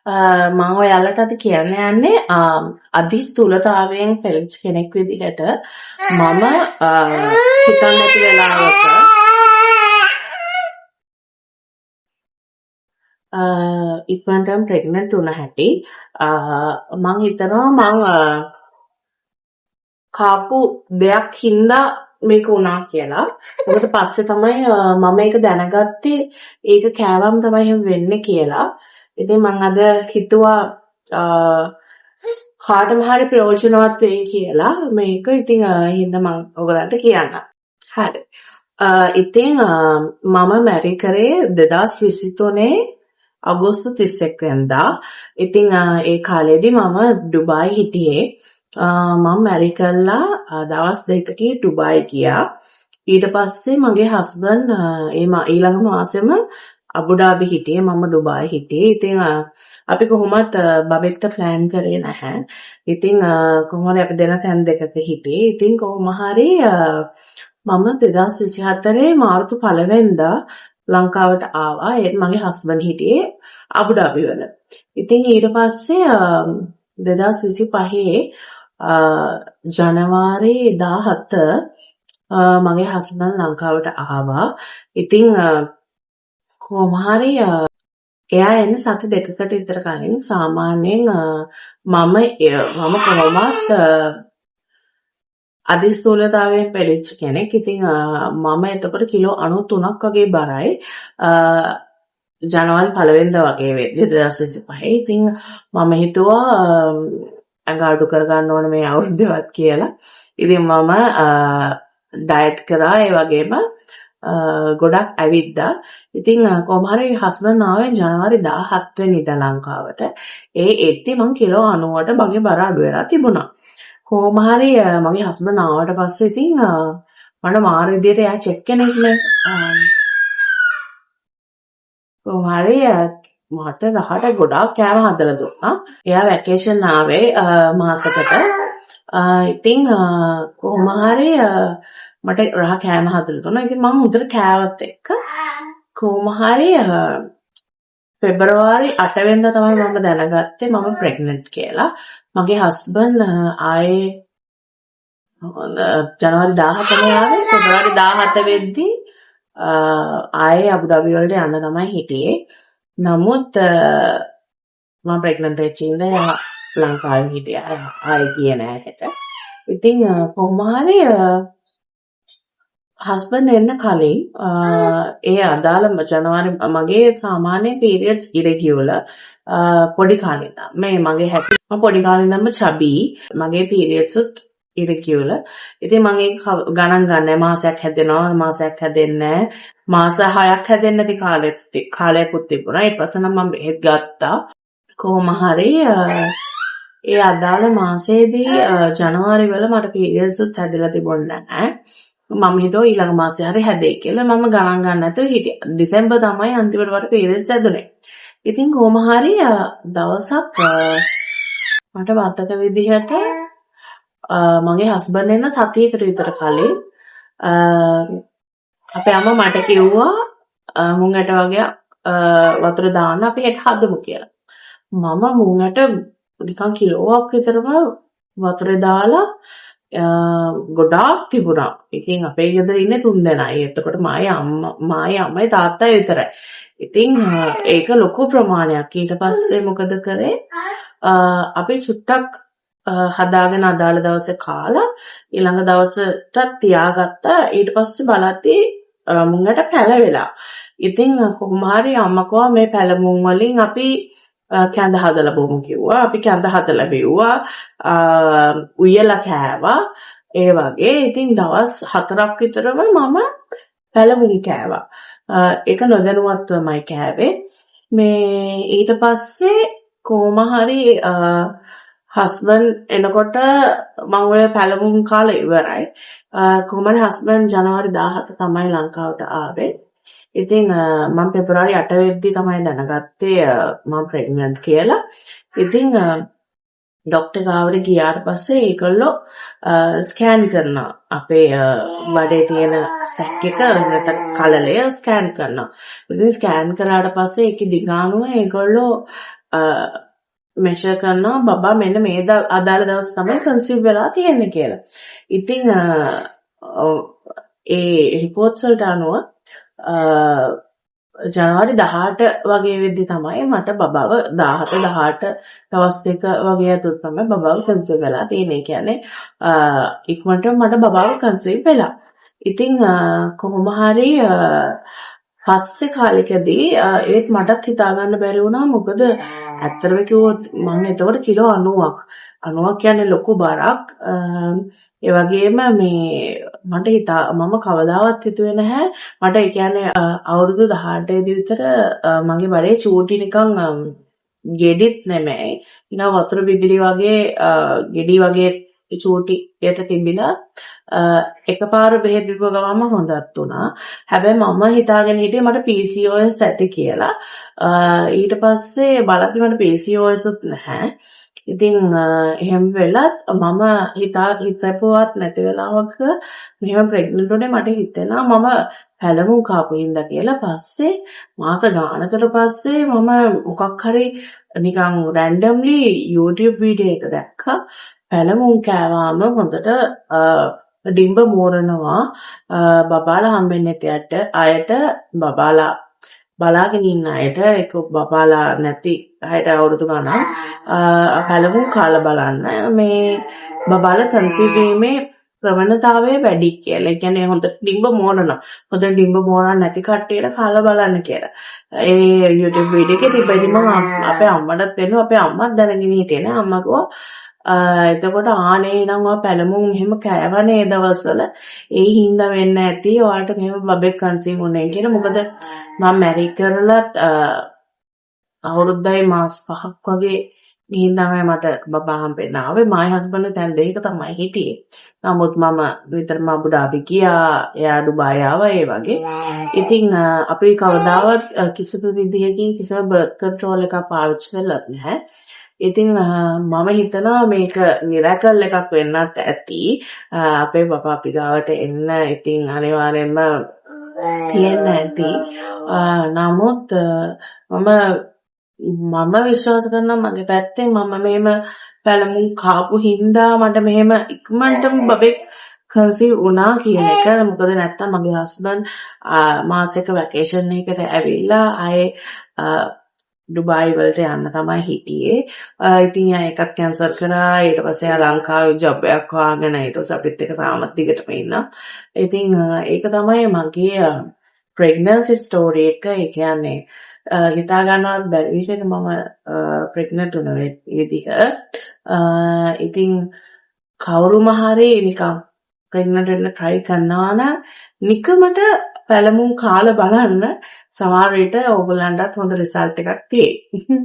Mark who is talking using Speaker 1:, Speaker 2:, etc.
Speaker 1: මම ඔයාලට අද කියන්න යන්නේ අධි ස්ථූලතාවයෙන් පෙළෙච්ච කෙනෙක් විදිහට මම හිතන්නේ නැති වෙලාවක ඉක්මනටම ප්‍රෙග්නන්ට් වුණ හැටි. මං හිතනවා මං කාපු දෙයක් හින්දා මේක වුණා කියලා. මොකද පස්සේ තමයි මම ඒක දැනගත්තේ ඒක කෑවම තමයි එහෙම වෙන්නේ කියලා. ඉතින් මං අද හිතුවා කාටම හරි ප්‍රයෝජනවත් වෙයි කියලා මේක. ඉතින් ඒ හින්දා මං ඔයගලන්ට කියන්නම්. හරි. ඉතින් මම මැරි කරේ 2023 අගෝස්තු 31 වෙනිදා. ඉතින් ඒ කාලේදී මම ඩුබායි හිටියේ. මම මැරි කළා දවස් දෙකකින් ඩුබායි ගියා. ඊට පස්සේ මගේ හස්බන්ඩ් ඒ ඊළඟ මාසෙම අබුඩාබි හිටියේ, මම ඩුබායි හිටියේ. ඉතින් අපි කොහොමත් බබෙක්ට ප්ලෑන් කරේ නැහැ. ඉතින් කොහොම හරි අපි දෙන තැන් දෙකක හිටියේ. ඉතින් කොහොම හරි මම 2024 මාර්තු 1 වෙනිදා ලංකාවට ආවා. ඒත් මගේ හස්බන්ඩ් හිටියේ අබුඩාබි වල. ඉතින් ඊට පස්සේ 2025 ජනවාරි 17 මගේ හස්බන්ඩ් ලංකාවට ආවා. ඉතින් කොහොම හරි එයා එන්න සති දෙකකට විතර කලින් සාමාන්‍යයෙන් මම මම කොහොමත් අධි ස්ථූලතාවයෙන් පෙළෙච්ච කෙනෙක්. ඉතින් මම එතකොට කිලෝ 93ක් වගේ බරයි. ජනවාරි 1 වෙනිදා වගේ වෙද්දි 2025. ඉතින් මම හිතුවා ඇඟ අඩු කරගන්න ඕන මේ අවුරුද්දේවත් කියලා. ඉතින් මම ඩයට් කරා, ඒ වගේම ගොඩක් ඇවිද්දා. ඉතින් කොහොම හරි හස්බන්ඩ් ආවේ ජනවාරි 17 වෙනිදා ලංකාවට. ඒ එද්දි මං කිලෝ 90ට මගේ බර අඩු වෙලා තිබුණා. කොහොම හරි මගේ හස්බන්ඩ් ආවට පස්සේ ඉතින් මට මාර විදියට එයා චෙක් කෙනෙක්නේ. කොහොම හරි මට රහට ගොඩාක් කෑම හදලා දුන්නා. එයා වැකේෂන් ආවේ මාසෙකට. ඉතින් කොහොම හරි මට රහ කෑම හදලා දුන්නා. ඉතින් මං හොඳට කෑවත් එක්ක කොහොම හරි පෙබරවාරි 8 වෙනිදා තමයි මම දැනගත්තේ මම ප්‍රෙග්නන්ට් කියලා. මගේ හස්බන්ඩ් ආයේ ජනවාරි 17 ආවේ. පෙබරවාරි 17 වෙද්දි ආයේ අබුඩාබි වලට යන්න තමයි හිටියේ. නමුත් මම ප්‍රෙග්නන්ට් වෙච්ච හින්දා එයා ලංකාවේ හිටියා. ආයේ ගියේ නෑ හෙට. ඉතින් කොහොම හරි හස්බන්ඩ් එන්න කලින් ඒ අදාළ ජනවාරි මගේ සාමාන්‍ය පීරියඩ්ස් ඉරෙගියුලර් පොඩි කාලේ ඉඳන්. මේ මගේ හැටි මම පොඩි කාලේ ඉඳන්ම චබි. මගේ පීරියඩ්ස් උත් ඉරෙගියුලර්. ඉතින් මම ඒක ගණන් ගන්නෑ. මාසයක් හැදෙනවා, මාසයක් හැදෙන්නේ නෑ. මාස 6ක් හැදෙන්නේ නැති කාලයකුත් තිබුණා. ඊට පස්සේ නම් මම බෙහෙත් ගත්තා. කොහොම හරි ඒ අදාළ මාසයේදී ජනවාරි වල මට පීරියඩ්ස් උත් හැදෙලා තිබුණේ නෑ. මම හිතුවා ඊළඟ මාසේ හරි හැදෙයි කියලා. මම ගණන් ගන්න නැතුව හිටියා. ඩිසෙම්බර් තමයි අන්තිමට මට පීරියඩ්ස් හැදුනේ. ඉතින් කොහොම හරි දවසක් මට මතක විදිහට මගේ හස්බන්ඩ් එන්න සතියකට විතර කලින් අපේ අම්මා මට කිව්වා මුං ඇට වගේ වතුර දාන්න අපි හෙට හදමු කියලා. මම මුං ඇට නිකන් කිලෝවක් විතරම වතුරේ දාලා ගොඩාක් තිබුණා. ඉතින් අපේ ගෙදර ඉන්නේ 3 දෙනයි. එතකොට මායි අම්මයි තාත්තයි විතරයි. ඉතින් ඒක ලොකු ප්‍රමාණයක්. ඊට පස්සේ මොකද කරේ? අපි චුට්ටක් හදාගෙන අදාළ දවසේ කාලා ඊළඟ දවසට තියාගත්තා. ඊට පස්සේ බලද්දී මුං ඇට පැලවෙලා. ඉතින් කොහොම හරි අම්මා කිව්වා මේ පැල මුං වලින් අපි කැඳ හදලා බොමු කිව්වා. අපි කැඳ හදලා බිව්වා. උයලා කෑවා. ඒ වගේ. ඉතින් දවස් 4ක් විතරම මම පැලමුන් කෑවා. ඒක නොදැනුවත්වමයි කෑවේ. මේ ඊට පස්සේ කොහොම හරි හස්බන්ඩ් එනකොට මං ඔය පැලමුන් කාලා ඉවරයි. කොහොම හරි හස්බන්ඩ් ජනවාරි 17 තමයි ලංකාවට ආවේ. ඉතින් මම පෙබරවාරි 8 වෙද්දි තමයි දැනගත්තේ මම ප්‍රෙග්නන්ට් කියලා. ඉතින් ඩොක්ටර් ගාවට ගියාට පස්සේ ඒගොල්ලෝ ස්කෑන් කරනවා. අපේ බඩේ තියෙන සැක් එක නැත්නම් කලලය ස්කෑන් කරනවා. ඉතින් ස්කෑන් කරාට පස්සේ ඒකේ දිගානුව ඒගොල්ලෝ මෙෂර් කරනවා බබා මෙන්න මේ අදාළ දවස් තමයි කන්සීව් වෙලා තියෙන්නේ කියලා. ඉතින් ඒ රිපෝට්ස් වලට අනුව ජනවාරි 18 වගේ වෙද්දි තමයි මට බබාව, 17 18 දවස් 2 වගේ ඇතුළත තමයි බබාව කන්සීව් වෙලා තියෙන්නේ. ඒ කියන්නේ ඉක්මනටම මට බබාව කන්සීව් වෙලා. ඉතින් කොහොම හරි පස්සේ කාලෙකදී ඒත් මටත් හිතා ගන්න බැරි වුණා. මොකද ඇත්තටම කිව්වොත් මං එතකොට කිලෝ 90ක්. 90ක් කියන්නේ ලොකු බරක්. ඒ වගේම මේ මට හිතා මම කවදාවත් හිතුවේ නැහැ මට, ඒ කියන්නේ අවුරුදු 18 දී විතර මගේ බඩේ චූටි නිකන් ගෙඩිත් නෙමෙයි, නිකන් වතුර බිබිලි වගේ ගෙඩි වගේ චූටි යට තිබිලා එකපාර බෙහෙත් බිව්ව ගමන්ම හොඳත් වුණා. හැබැයි මම හිතාගෙන හිටියේ මට PCOS ඇති කියලා. ඊට පස්සේ බලද්දි මට PCOS උත් නැහැ. ඉතින් එහෙම වෙලත් මම හිතපුවත් නැති වෙලාවක මෙහෙම ප්‍රෙග්නන්ට් වුණේ මට හිතෙනවා මම පැලමුන් කාපු හින්දා කියලා. පස්සේ මාස ගානකට පස්සේ මම මොකක් හරි නිකන් රැන්ඩම්ලි YouTube video එක දැක්කා. පැලමුන් කෑවාම හොඳට ඩිම්බ මෝරනවා, බබාලා හම්බෙන්නේ නැති අයට, බබාලා බලාගෙන ඉන්න අයට, ඒක බබාලා නැති අයට අවුරුදු ගණන් පැලමුන් කාලා බලන්න මේ බබාලා කන්සීව් වීමේ ප්‍රවණතාවය වැඩි කියලා. ඒ කියන්නේ හොඳ ඩිම්බ මෝරනවා. හොඳ ඩිම්බ මෝරන්නේ නැති කට්ටියට කාලා බලන්න කියලා. ඒ YouTube video එකේ තිබ්බ. ඉතින් මම අපේ අම්මටත් පෙන්නුවා. අපේ අම්මත් දැනගෙන හිටියේ නෑ. අම්මා කිව්වා එතකොට ආනේ නම් ඔයා පැලමුන් එහෙම කෑවනේ ඒ දවස්වල. ඒ හින්දා වෙන්න ඇති ඔයාට මෙහෙම බබෙක් කන්සීව් වුණේ කියලා. මොකද මම මැරි කරලත් අවුරුද්දයි මාස 5ක් වගේ ගිහින් තමයි මට බබා හම්බෙන්න ආවේ. මායි හස්බන්ඩ් තැන් දෙකක තමයි හිටියේ. නමුත් මම විතරම අබුඩාබි ගියා. එයා ඩුබායි ආවා ඒ වගේ. ඉතින් අපි කවදාවත් කිසිම විදිහකින් කිසිම බර්ත් කන්ට්‍රෝල් එකක් පාවිච්චි කරලත් නැහැ. ඉතින් මම හිතනවා මේක මිරැකල් එකක් වෙන්නත් ඇති. අපේ බබා අපි ගාවට එන්න ඉතින් අනිවාර්යෙන්ම තියෙන්න ඇති. නමුත් මම මම විශ්වාස කරනවා මගේ පැත්තෙන් මම මෙහෙම පැලමුන් කාපු හින්දා මට මෙහෙම ඉක්මනටම බබෙක් කන්සීව් වුණා කියන එක. මොකද නැත්තම් මගේ හස්බන්ඩ් මාසෙක වැකේෂන් එකකට ඇවිල්ලා ආයේ ඩුබායි වලට යන්න තමයි හිටියේ. ඉතින් එයා ඒකත් කැන්සල් කරා. ඊට පස්සේ එයා ලංකාවේ ජොබ් එකක් හොයාගෙන ඊට පස්සේ අපිත් එක්ක තාමත් දිගටම ඉන්නවා. ඉතින් ඒක තමයි මගේ ප්‍රෙග්නන්සි ස්ටෝරි එක. ඒ කියන්නේ හිතා ගන්නවත් බැරි විදිහට මම ප්‍රෙග්නන්ට් වුණ විදිහ. ඉතින් කවුරුම හරි නිකන් ප්‍රෙග්නන්ට් වෙන්න try කරනවා නම් නිකමට පැලමුන් කාලා බලන්න. සමහර විට ඕගොල්ලන්ටත් හොඳ රිසල්ට් එකක් තියෙයි.